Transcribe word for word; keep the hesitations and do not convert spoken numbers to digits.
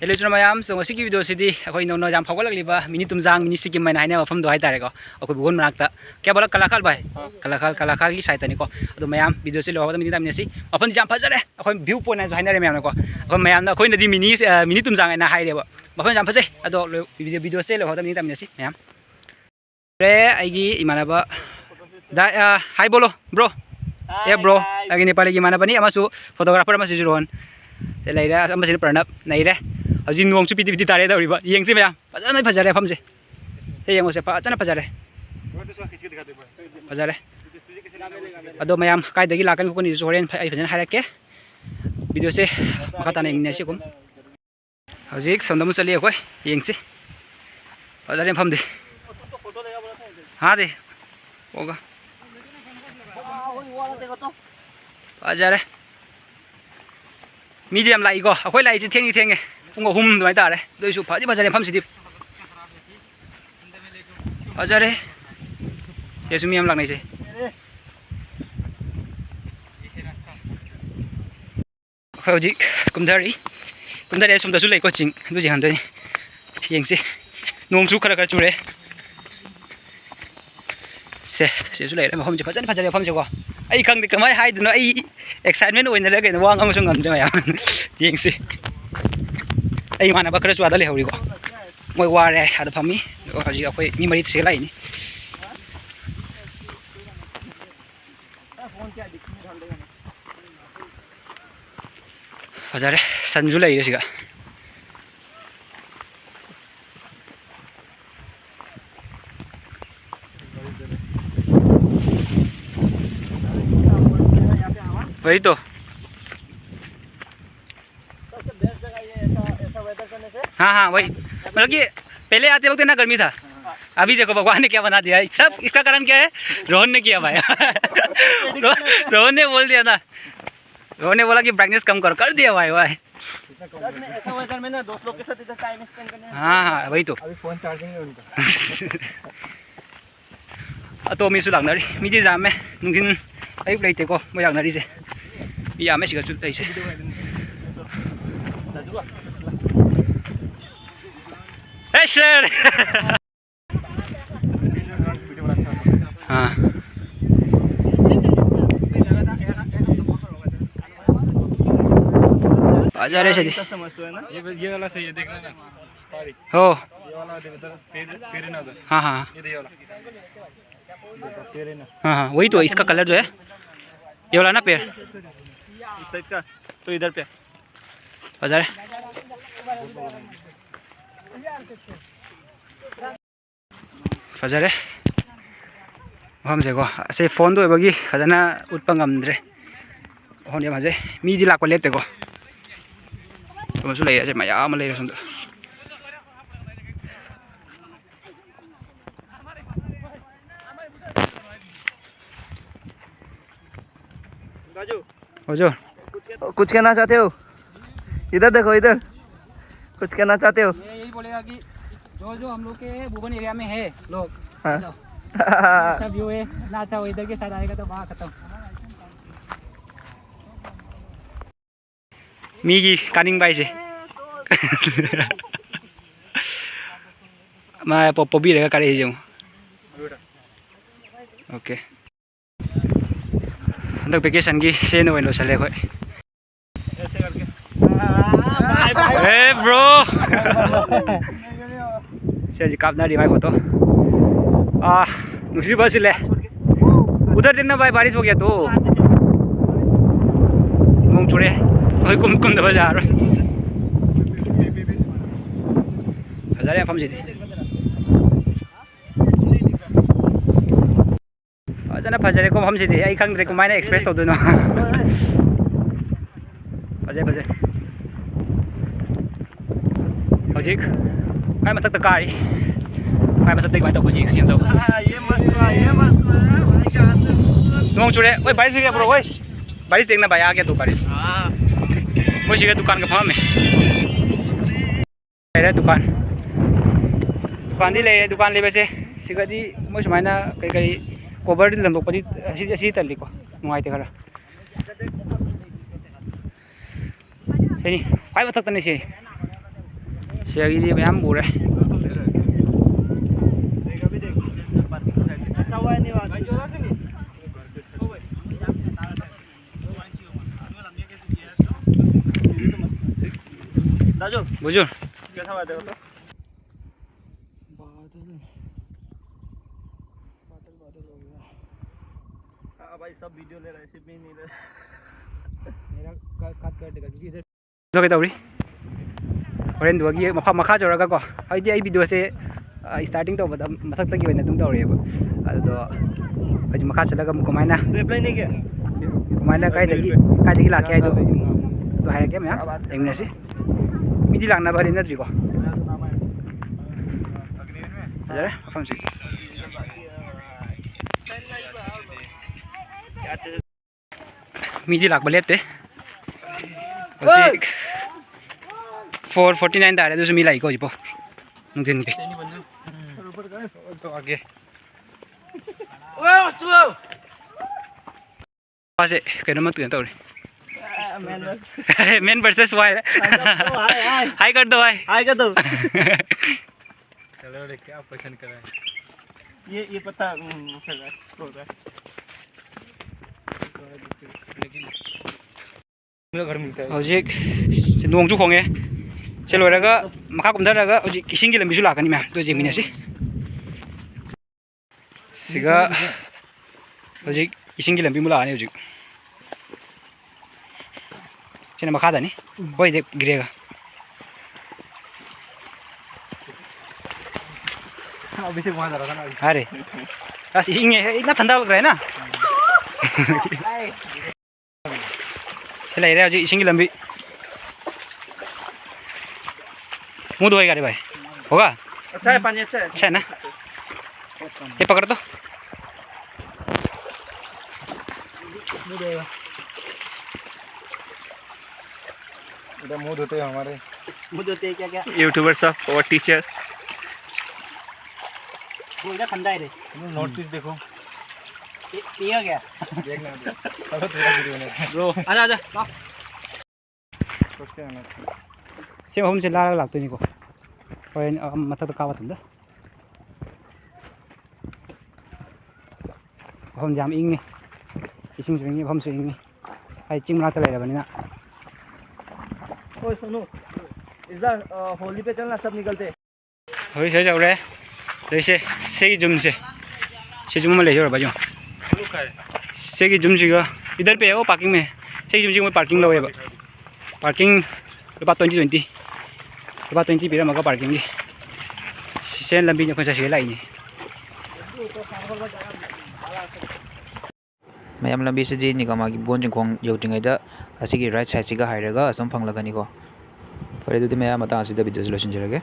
Hello ꯏꯆꯤꯟ ꯃꯌꯥꯝ, so ꯉꯁꯤꯒꯤ video ꯁꯤꯗꯤ ꯑꯩꯈꯣꯏ ꯅꯧꯅ ꯌꯥꯝ ꯐꯥꯎꯒꯠꯂꯛꯂꯤꯕ ꯃꯤꯅꯤ ꯇꯨꯝꯖꯥꯡ, ꯃꯤꯅꯤ ꯁꯤꯀꯤꯝ ꯍꯥꯏꯅ ꯍꯥꯏꯅꯕ ꯃꯐꯝꯗꯣ ꯍꯥꯏꯇꯥꯔꯦꯀꯣ, ꯑꯩꯈꯣꯏ ꯕꯨꯕꯣꯟ ꯃꯅꯥꯛꯇ꯫ ꯀꯌꯥ ꯕꯣꯂꯥ? ꯀꯂꯥꯈꯥꯜ ꯚꯥꯏ? ꯑꯥ꯫ ꯀꯂꯥꯈꯥꯜ, ꯀꯂꯥꯈꯥꯜꯒꯤ side ꯇꯅꯤꯀꯣ꯫ ꯑꯗꯣ ꯃꯌꯥꯝ, video ꯁꯤ ꯂꯣꯏꯍꯧꯕꯗ ꯃꯤꯅꯤ ꯇꯥꯃꯤꯟꯅꯁꯤ꯫ ꯃꯐꯝꯁꯤ ꯌꯥꯝ ꯐꯖꯔꯦ, ꯑꯩꯈꯣꯏ view point ꯍꯥꯏꯅꯁꯨ ꯍꯥꯏꯅꯔꯦ ꯃꯌꯥꯝꯅꯀꯣ꯫ ꯑꯩꯈꯣꯏ ꯃꯌꯥꯝꯅ, ꯑꯩꯈꯣꯏꯅꯗꯤ ꯃꯤꯅꯤ, ꯑ, ꯃꯤꯅꯤ ꯇꯨꯝꯖꯥꯡ ꯍꯥꯏꯅ ꯍꯥꯏꯔꯦꯕ꯫ ꯃꯐꯝꯁꯤ ꯌꯥꯝ ꯐꯖꯩ꯫ ꯑꯗꯣ ꯂꯣꯏ-, video, video ꯁꯤ ꯂꯣꯏꯍꯧꯕꯗ ꯃꯤꯅꯤ ꯇꯥꯃꯤꯟꯅꯁꯤ ꯃꯌꯥꯝ꯫ ꯔꯦ, ꯑꯩꯒꯤ ꯏꯃꯥꯟꯅꯕ ꯗꯥ-, ꯑ, hi ꯕꯣꯂꯣ, bro꯫ ꯑꯦ, bro, hi, guys꯫ ꯑꯩꯒꯤ ꯅꯦꯄꯥꯂꯤꯒꯤ ꯏꯃꯥꯟꯅꯕꯅꯤ, ꯑꯃꯁꯨ photographer ꯑꯃꯁꯤꯁꯨ ꯔꯣꯍꯟ꯫ ꯁꯤ ꯂꯩꯔꯦ, ꯑꯃꯁꯤꯅ ꯄ꯭ꯔꯅꯕ꯫ ꯅꯩꯔꯦ꯫ ꯍꯧꯖꯤꯛ ꯅꯣꯡꯁꯨ ꯄꯤꯗꯤ ꯄꯤꯗꯤ ꯇꯥꯔꯦ ꯇꯧꯔꯤꯕ꯫ ꯌꯦꯡꯁꯤ ꯃꯌꯥꯝ, ꯐꯖꯅ ꯐꯖꯔꯦ ꯃꯐꯝꯁꯦ꯫ ꯁꯤ ꯌꯦꯡꯉꯨꯁꯦ, ꯐꯖꯅ ꯐꯖꯔꯦ꯫ ꯐꯖꯔꯦ꯫ ꯑꯗꯣ ꯃꯌꯥꯝ ꯀꯥꯏꯗꯒꯤ ꯂꯥꯛꯀꯅꯤ ꯈꯣꯠꯀꯅꯤꯁꯨ ꯍꯣꯔꯦꯟ ꯑꯩ ꯐꯖꯅ ꯍꯥꯏꯔꯛꯀꯦ꯫ Video ꯁꯦ ꯃꯈꯥ ꯇꯥꯅ ꯌꯦꯡꯃꯤꯟꯅꯁꯤ ꯑꯗꯨꯝ꯫ ꯍꯧꯖꯤꯛ ꯁꯣꯝꯗ ꯑꯃꯨꯛ ꯆꯠꯂꯤ ꯑꯩꯈꯣꯏ꯫ ꯌꯦꯡꯁꯤ꯫ ꯐꯖꯔꯦ ꯃꯐꯝꯗꯤ꯫ ꯍꯥ ꯗꯤ꯫ ꯑꯣꯒ꯫ ꯐꯖꯔꯦ꯫ ꯃꯤꯗꯤ ꯌꯥꯝ ꯂꯥꯛꯏꯀꯣ꯫ ꯑꯩꯈꯣꯏ ꯂꯥꯛꯏꯁꯤ ꯊꯦꯡꯗꯤ ꯊꯦꯡꯉꯦ꯫ ꯄꯨꯡ ꯑꯍꯨꯝ ꯑꯗꯨꯃꯥꯏꯅ ꯇꯥꯔꯦ꯫ ꯑꯗꯨ ꯑꯣꯏꯁꯨ ꯐꯗꯤ ꯐꯖꯔꯦ ꯃꯐꯝꯁꯤꯗꯤ꯫ ꯐꯖꯔꯦ꯫ ꯁꯤꯗꯁꯨ ꯃꯤ ꯌꯥꯝ ꯂꯥꯛꯅꯩꯁꯦ꯫ ꯑꯩꯈꯣꯏ ꯍꯧꯖꯤꯛ ꯀꯨꯝꯊꯔꯤ꯫ ꯀꯨꯝꯊꯔꯦ, ꯑꯁꯣꯝꯗꯁꯨ ꯂꯩꯀꯣ ꯆꯤꯡ, ꯑꯗꯨ ꯌꯦꯡꯍꯟꯗꯣꯏꯅꯤ꯫ ꯌꯦꯡꯁꯤ꯫ ꯅꯣꯡꯁꯨ ꯈꯔ ꯈꯔ ꯆꯨꯔꯦ꯫ ꯁꯦ, ꯁꯤꯁꯨ ꯂꯩꯔꯦ꯫ ꯃꯐꯝꯁꯦ ꯐꯖꯅ ꯐꯖꯔꯦ, ꯃꯐꯝꯁꯦꯀꯣ꯫ ꯑꯩ ꯈꯪꯗꯦ ꯀꯃꯥꯏꯅ ꯍꯥꯏꯗꯣꯏꯅꯣ, ꯑꯩ excitement ꯑꯣꯏꯅꯔꯦ ꯀꯩꯅꯣ, ꯋꯥ ꯉꯥꯡꯕꯁꯨ ꯉꯝꯗ꯭ꯔꯦ ꯃꯌꯥꯝ꯫ ꯌꯦꯡꯁꯤ꯫ ꯑꯩ ꯏꯃꯥꯟꯅꯕ ꯈꯔꯁꯨ ꯑꯥꯗ ꯂꯩꯍꯧꯔꯤꯀꯣ꯫ ꯃꯣꯏ ꯋꯥꯔꯦ, ꯑꯥꯗ ꯐꯝꯃꯤ꯫ ꯑꯗꯨꯒ ꯍꯧꯖꯤꯛ ꯑꯩꯈꯣꯏ ꯃꯤ ꯃꯔꯤ ꯁꯤꯗ ꯂꯥꯛꯏꯅꯤ꯫ ꯐꯖꯔꯦ, ꯁꯟꯁꯨ ꯂꯩꯔꯦ ꯁꯤꯒ꯫ वही तो। सबसे बेस्ट जगह ये ऐसा, ऐसा वेदर करने से। हाँ, हाँ, वही। मतलब कि पहले आते वक्त इतना गर्मी था, अभी देखो भगवान ने क्या बना दिया है। सब इसका कारण क्या है? रोहन ने किया भाई। रो-, रोहन ने बोल दिया ना, रोहन ने बोला कि ब्राइटनेस कम करो, कर दिया भाई, भाई। सच में ऐसा वेदर में ना दोस्त लोग के साथ इधर टाइम स्पेंड करने में हाँ, हाँ, वही तो। अभी फोन चार्जिंग है उनका। ꯑꯇꯣꯞꯄ ꯃꯤꯁꯨ ꯂꯥꯛꯅꯔꯤ꯫ ꯃꯤꯗꯤ ꯌꯥꯝꯃꯦ꯫ ꯅꯨꯡꯊꯤꯟ ꯑꯌꯨꯛ ꯂꯩꯇꯦꯀꯣ ꯃꯣꯏ ꯂꯥꯛꯅꯔꯤꯁꯦ꯫ ꯃꯤ ꯌꯥꯝꯃꯦ ꯁꯤꯒꯁꯨ ꯂꯩꯁꯦ꯫ Action! हाँ। आ जा रहे सर। समझते हो ना? ये, ये वाला सही है, देखना ना। हो। ये वाला देख, इधर पेर, पेर ना उधर। हाँ, हाँ। ये दे, ये वाला। पेर है ना। हाँ, हाँ, वही तो, इसका कलर जो है, ये वाला ना पेर। इस साइड का, तो इधर पे। ꯐꯖꯔꯦ꯫ ꯐꯖꯔꯦ꯫ ꯃꯐꯝꯁꯦꯀꯣ, ꯑꯁꯤ ꯐꯣꯟꯗ ꯑꯣꯏꯕꯒꯤ ꯐꯖꯅ ꯎꯠꯄ ꯉꯝꯗ꯭ꯔꯦ꯫ ꯃꯐꯝꯗꯤ ꯌꯥꯝ ꯐꯖꯩ꯫ ꯃꯤꯗꯤ ꯂꯥꯛꯄ ꯂꯦꯞꯇꯦꯀꯣ꯫ ꯑꯃꯁꯨ ꯂꯩꯔꯦ, ꯑꯁꯤ ꯃꯌꯥꯝ ꯑꯃ ꯂꯩꯔꯦ ꯁꯣꯝꯗ꯫ राजू। हजुर। कुछ कहना चाहते हो? इधर देखो, इधर। कुछ कहना चाहते हो? ये यही बोलेगा कि जो जो हम लोग के भुवन एरिया में है लोग, हाँ। आ जाओ। अच्छा व्यू है, इतना अच्छा वेदर के साथ आएगा तो वाह, खत्म। ꯃꯤꯒꯤ ꯀꯥꯅꯤꯡꯕ ꯍꯥꯏꯁꯦ꯫ ꯃꯥ ꯄꯣ-, ꯄꯣꯕꯤꯔꯒ ꯀꯥꯔꯛꯏꯁꯦ ꯌꯦꯡꯉꯣ꯫ ꯑꯣꯀꯦ꯫ ꯍꯟꯗꯛ ꯚꯦꯀꯦꯁꯟꯒꯤ ꯁꯦꯟ ꯑꯣꯏꯅ ꯂꯣꯏꯁꯜꯂꯦ ꯑꯩꯈꯣꯏ꯫ ए ब्रो। ꯁꯤ ꯍꯧꯖꯤꯛ ꯀꯥꯞꯅꯔꯤ ꯃꯥꯏ ꯐꯣꯇꯣ꯫ ꯑꯥ, ꯅꯨꯡꯁꯤꯕ ꯁꯤꯜꯂꯦ꯫ उधर देखना भाई, बारिश हो गया तो। ꯅꯣꯡ ꯆꯨꯔꯦ꯫ ꯑꯩꯈꯣꯏ ꯀꯨꯝ ꯀꯨꯝꯗꯕ ꯌꯥꯔꯣꯏ꯫ ꯐꯖꯔꯦ ꯃꯐꯝꯁꯤꯗꯤ꯫ ꯐꯖꯅ ꯐꯖꯔꯦꯀꯣ ꯃꯐꯝꯁꯤꯗꯤ꯫ ꯑꯩ ꯈꯪꯗ꯭ꯔꯦ ꯀꯃꯥꯏꯅ ꯑꯦꯛꯁꯄ꯭ꯔꯦꯁ ꯇꯧꯗꯣꯏꯅꯣ꯫ ꯐꯖꯩ, ꯐꯖꯩ꯫ ꯍꯧꯖꯤꯛ ꯈ꯭ꯋꯥꯏ ꯃꯊꯛꯇ ꯀꯥꯔꯤ꯫ ꯈ꯭ꯋꯥꯏ ꯃꯊꯛꯇ ꯀꯃꯥꯏꯅ ꯇꯧꯕ ꯌꯦꯡꯁꯤ ꯑꯝꯇ꯫ ये मस्त हुआ, ये मस्त हुआ, भाई का हाथ में। ꯅꯣꯡ ꯆꯨꯔꯦ꯫ ꯑꯣꯏ, बारिश गिर गया ब्रो, ओए। बारिश देखना भाई, आ गया तो बारिश। हाँ। ꯃꯣꯏꯁꯤꯒ ꯗꯨꯀꯥꯟꯒ ꯐꯝꯃꯝꯃꯦ꯫ ꯂꯩꯔꯦ ꯗꯨꯀꯥꯟ꯫ ꯗꯨꯀꯥꯟꯗꯤ ꯂꯩꯔꯦ, ꯗꯨꯀꯥꯟ ꯂꯩꯕꯁꯦ ꯁꯤꯒꯗꯤ ꯃꯣꯏ ꯁꯨꯃꯥꯏꯅ ꯀꯩ ꯀꯩ ꯀꯣꯚꯔ ꯂꯪꯊꯣꯛꯄꯗꯤ ꯑꯁꯤꯗꯤ, ꯑꯁꯤ ꯇꯜꯂꯤꯀꯣ, ꯅꯨꯡꯉꯥꯏꯇꯦ ꯈꯔ꯫ ꯁꯤꯅꯤ, ꯈ꯭ꯋꯥꯏ ꯃꯊꯛꯇꯅꯤ ꯁꯤ꯫ ꯁꯤꯗꯒꯤꯗꯤ ꯃꯌꯥꯝ ꯎꯔꯦ꯫ दाजु, बुझ्यो। कैसा हुआ देखो तो। बादल, बादल, बादल हो गया। हाँ भाई, सब वीडियो ले रहा है, सिर्फ मैं नहीं ले रहा। मेरा कट, कट कर देगा क्योंकि इधर ꯀꯩꯗꯧꯔꯤ? ꯍꯣꯔꯦꯟꯗꯨꯒꯤ ꯃꯐꯝ ꯃꯈꯥ ꯆꯠꯂꯒꯀꯣ, ꯍꯥꯏꯗꯤ ꯑꯩ ꯚꯤꯗꯤꯑꯣꯁꯦ, ꯑ, ꯁ꯭ꯇꯥꯔꯇꯤꯡ ꯇꯧꯕꯗ ꯃꯊꯛꯇꯒꯤ ꯑꯣꯏꯅ ꯑꯗꯨꯝ ꯇꯧꯔꯛꯑꯦꯕ꯫ ꯑꯗꯨꯗꯣ ꯍꯧꯖꯤꯛ ꯃꯈꯥ ꯆꯠꯂꯒ ꯑꯃꯨꯛ ꯀꯃꯥꯏꯅ, ꯀꯃꯥꯏꯅ ꯀꯥꯏꯗꯒꯤ, ꯀꯥꯏꯗꯒꯤ ꯂꯥꯛꯀꯦ ꯍꯥꯏꯗꯣ, ꯑꯗꯨ ꯍꯥꯏꯔꯛꯀꯦ ꯃꯌꯥꯝ ꯌꯦꯡꯃꯤꯟꯅꯁꯤ꯫ ꯃꯤꯗꯤ ꯂꯥꯛꯅꯕꯗꯤ ꯅꯠꯇ꯭ꯔꯤꯀꯣ꯫ ꯐꯖꯔꯦ ꯃꯐꯝꯁꯤ꯫ ꯃꯤꯗꯤ ꯂꯥꯛꯄ ꯂꯦꯞꯇꯦ꯫ ꯍꯧꯖꯤꯛ four forty nine ꯇꯥꯔꯦ, ꯑꯗꯨꯁꯨ ꯃꯤ ꯂꯥꯛꯏꯀꯣ ꯍꯧꯖꯤꯛꯐꯥꯎ꯫ ꯅꯨꯡꯊꯤꯟꯒꯤ꯫ ꯃꯥꯁꯦ ꯀꯩꯅꯣꯝꯃ ꯀꯩꯅꯣ ꯇꯧꯔꯤ꯫ Man versus wild. हाय कर दो भाई. हाय कर दो. चलो रे, क्या पसंद करा है? ये, ये पता, हम्म, होता है. ꯍꯧꯖꯤꯛ ꯅꯣꯡꯁꯨ ꯈꯣꯡꯉꯦ꯫ ꯁꯤ ꯂꯣꯏꯔꯒ ꯃꯈꯥ ꯀꯨꯝꯊꯔꯒ ꯍꯧꯖꯤꯛ ꯏꯁꯤꯡꯒꯤ ꯂꯝꯕꯤꯁꯨ ꯂꯥꯛꯀꯅꯤ ꯃꯌꯥꯝ, ꯑꯗꯨ ꯌꯦꯡꯃꯤꯟꯅꯁꯤ꯫ ꯁꯤꯒ ꯍꯧꯖꯤꯛ ꯏꯁꯤꯡꯒꯤ ꯂꯝꯕꯤ ꯑꯃ ꯂꯥꯛꯑꯅꯤ ꯍꯧꯖꯤꯛ꯫ ꯁꯤꯅ ꯃꯈꯥꯗꯅꯤ꯫ ꯍꯣꯏꯗꯤ ꯒ꯭ꯔꯦꯒ꯫ अभी से वहाँ जा रहा था ना अभी. अरे. ꯑꯁ, ꯏꯪꯉꯦ꯫ ꯏꯪꯅ ꯊꯟꯗꯥ ꯂꯣꯏꯔꯦꯅ꯫ ꯁꯤ ꯂꯩꯔꯦ ꯍꯧꯖꯤꯛ ꯏꯁꯤꯡꯒꯤ ꯂꯝꯕꯤ꯫ मुंह धोएगा रे भाई। होगा? अच्छा है, पानी अच्छा है। अच्छा है ना? ये पकड़ तो। इधर मुंह धोते हैं हमारे। मुंह धोते हैं क्या, क्या? YouTubers of our teacher. बोल दे, ठंडा है रे। नॉर्थ ईस्ट देखो। ये, ये हो गया। देखना, देखो। चलो, थोड़ा वीडियो बनाते हैं। Bro. आजा, आजा, लाओ। ꯁꯤ ꯃꯐꯝꯁꯦ ꯂꯥꯜꯂꯒ ꯂꯥꯛꯇꯣꯏꯅꯤꯀꯣ꯫ ꯍꯣꯔꯦꯟ, ꯑ, ꯃꯊꯛꯇ ꯀꯥꯕ ꯃꯇꯝꯗ꯫ ꯃꯐꯝꯁꯦ ꯌꯥꯝ ꯏꯪꯉꯤ, ꯏꯁꯤꯡꯁꯨ ꯏꯪꯉꯤ, ꯃꯐꯝꯁꯨ ꯏꯪꯉꯤ, ꯍꯥꯏꯗꯤ ꯆꯤꯡ ꯃꯅꯥꯛꯇ ꯂꯩꯔꯕꯅꯤꯅ꯫ ओए सुनो, इधर होली पे चलना, सब निकलते। ꯍꯧꯖꯤꯛ ꯁꯤꯗ ꯌꯧꯔꯦ꯫ ꯑꯗꯩ ꯁꯦ, ꯁꯤꯒꯤ ꯌꯨꯝꯁꯦ, ꯁꯤ ꯌꯨꯝ ꯑꯃ ꯂꯩꯍꯧꯔꯕ ꯌꯨꯝ꯫ ꯁꯤꯒꯤ ꯌꯨꯝꯁꯤꯒ, इधर पे है वो पार्किंग में, ꯁꯤꯒꯤ ꯌꯨꯝꯁꯤ ꯃꯣꯏ ꯄꯥꯔꯀꯤꯡ ꯂꯧꯋꯦꯕ꯫ ꯄꯥꯔꯀꯤꯡ ꯂꯨꯄꯥ ꯇ꯭ꯋꯦꯟꯇꯤ, ꯇ꯭ꯋꯦꯟꯇꯤ, ꯂꯨꯄꯥ ꯇ꯭ꯋꯦꯟꯇꯤ ꯄꯤꯔꯝꯃꯒ ꯄꯥꯔꯀꯤꯡꯒꯤ꯫ ꯁꯦꯟ ꯂꯝꯕꯤꯅꯤ ꯑꯩꯈꯣꯏ ꯆꯠꯁꯤꯗ ꯂꯥꯛꯏꯅꯤ꯫ ꯃꯌꯥꯝ, ꯂꯝꯕꯤꯁꯤꯗꯤ ꯅꯤꯒꯥꯃꯥꯒꯤ ꯕꯣꯟ ꯆꯤꯡꯈꯣꯡ ꯌꯧꯗ꯭ꯔꯤꯉꯩꯗ ꯑꯁꯤꯒꯤ ꯔꯥꯏꯠ ꯁꯥꯏꯠꯁꯤꯒ ꯍꯥꯏꯔꯒ ꯑꯁꯨꯝ ꯐꯪꯂꯒꯅꯤꯀꯣ꯫ ꯐꯔꯦ, ꯑꯗꯨꯗꯤ ꯃꯌꯥꯝ, ꯃꯇꯥꯡ ꯑꯁꯤꯗ ꯚꯤꯗꯤꯑꯣꯁꯤ ꯂꯣꯏꯁꯤꯟꯖꯔꯒꯦ꯫